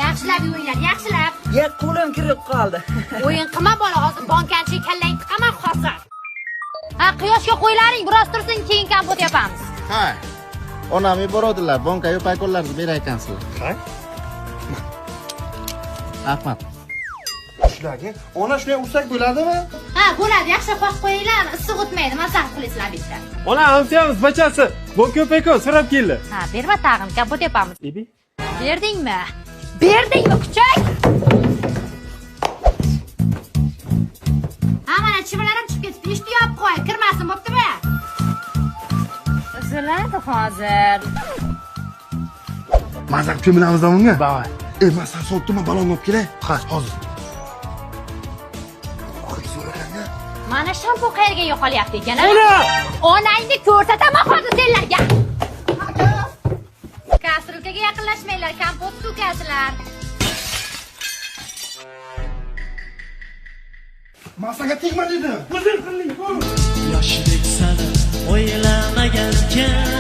Yaxshilab yuvinglar, yaxshilab. Ya qo'lim kirib qoldi. O'yin qilma bola, hozir bankanchi kallang tiqaman hozir. Ha, quyoshga qo'ylaring, biroz tursin, keyin kompot yapamiz. Ha. Onam yuboradilar, banka yo paykonlarni berar ekansizlar. Ha? Rahmat. Shularga ona shunday ursak bo'ladimi? Ha, bo'ladi, yaxshilab qo'yib qo'yinglar, issiq o'tmaydi, maza qilasizlar bitta. Ona, amsiyamiz bachasi, banka paykon so'rab keldi. Ha, berma tag'in, kompot yapamiz. Ebi. Berdingmi? Berdingmi kuchak? Ha, mana chivinlarim chiqib ketibdi. Eshikni yopib qo'y, kirmasin, bo'ptimi? Uziladi hozir. Maza qilib cho'milamiz unga. Davay. Man san sotdim, balonni olib kelay. Ha, hozir. Mana shampun qayerga yo'qolyapti ekan? Ona! Onangni ko'rsataman hozir senlarga. Kastrulkaga yaqinlashmanglar, kompot to'kasizlar. Men senga tegma dedim. O'zing qilding, bu. Yoshlik sani o'ylamagan kim.